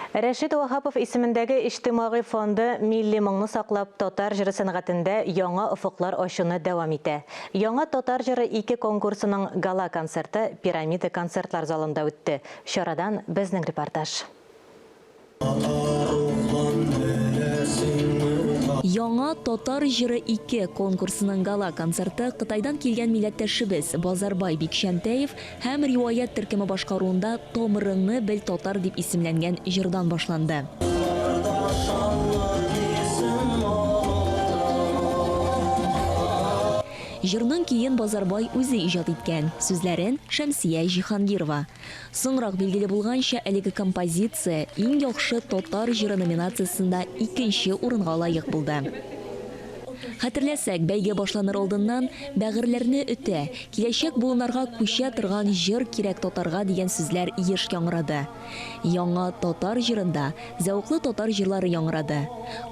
Рәшит Ваһапов исемендәге иҗтимагый фонды милли моңны саклап, татар җыры сәнгатендә яңа офыклар ачуны дәвам итә. Яңа татар җыры ике конкурсының гала-концерты Пирамида концертлар залында үтте. Чарадан безнең репортаж. Яңа татар җыры ике конкурсының гала-концерты Кытайдан килгән милләттәшебез Базарбай Бикчәнтәев Һәм Риваять төркеме башкаруында Тамырыңны бел, татар дип исемләнгән җырдан башланды. Җырның көен Базарбай үзе иҗат иткән, сүзләрен, Шәмсия Җиһангирова. Соңрак билгеле булганча, әлеге композиция Иң яхшы татар җыры номинациясендә икенче урынга лаек булды. Хәтерләсәк, бәйге башланыр алдыннан, Бәгырьләрне өтә, киләчәк буыннарга күчә торган җыр кирәк татарга дигән сүзләр еш яңгырады. Яңа татар җырында зәвыклы татар җырлары яңгырады.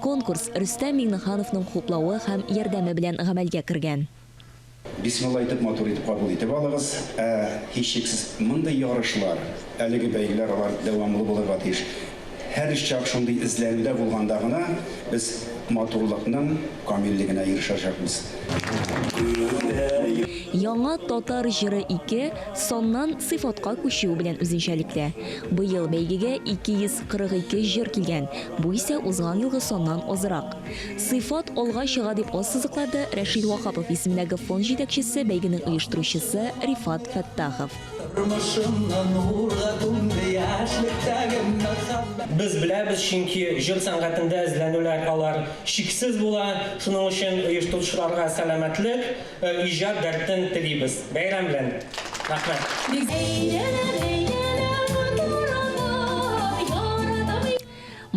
Конкурс Рөстәм Миңнехановның хуплавы һәм ярдәме белән гамәлгә кергән. Бисмилла әйтеп, матур итеп кабул итеп алыгыз. Ә, һичшиксез, мондый ярышлар, әлеге бәйгеләр алар дәвамлы булырга тиеш. Һәрчак шундый эзләнүдә булганда гына без матурлыкның камиллегенә ирешәчәкбез. Яңа татар җыры ике саннан сыйфатка күчүе белән үзенчәлекле. Быел бәйгегә 242 җыр килгән, бу исә узган елгы саннан азрак. Сыйфат алга чыга, дип ассызыклады Рәшит Ваһапов исемендәге фонд җитәкчесе, бәйгенең оештыручысы Рифат Фәттахов. Тормышымны нурга күмде яшьлектәге мәхәббәт. Без беләбез, чөнки җыр сәнгатендә эзләнүләр алар чиксез була. Шуның өчен оештыручыларга сәламәтлек, иҗат дәртен телибез. Бәйрәм белән! Рәхмәт! Әйләнә-әйләнә матур яратам.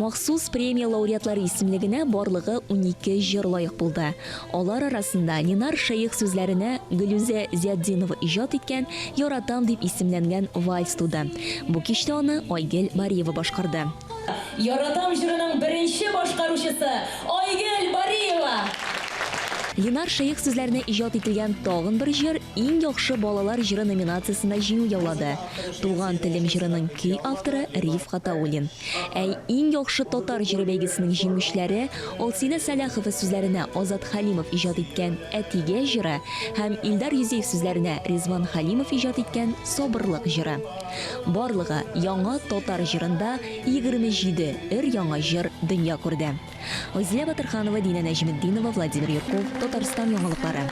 Махсус премия лауреатлары исемлегенә барлыгы 12 җыр лаек булды. Алар арасында Линар Шәех сүзләренә Гөлүзә Зиатдинова иҗат иткән Яратам дип исемләнгән вальс туды. Бу кичтә аны Айгөл Бариева башкарды. Яратам җырының беренче башкаручысы, Айгөл Бариева! Линар Шәех сүзләренә иҗат ителгән тагын бер җыр Иң яхшы балалар җыры номинациясендә җиңү яулады. Туган телем җырының көй авторы Риф Гатауллин. Ә Иң яхшы татар җыры бәйгесенең җиңүчеләре Алсинә Сәлахова сүзләренә Азат Хәлимов иҗат иткән Әтигә җыры һәм Илдар Юзеев сүзләренә Ризван Хәлимов иҗат иткән Сабырлык җыры. Барлыгы Яңа татар җырында 27 өр-яңа җыр дөнья күрде. Айзилә Батырханова, Динә Нәҗметдинова, Владимир Юрков, Татарстан яңалыклары.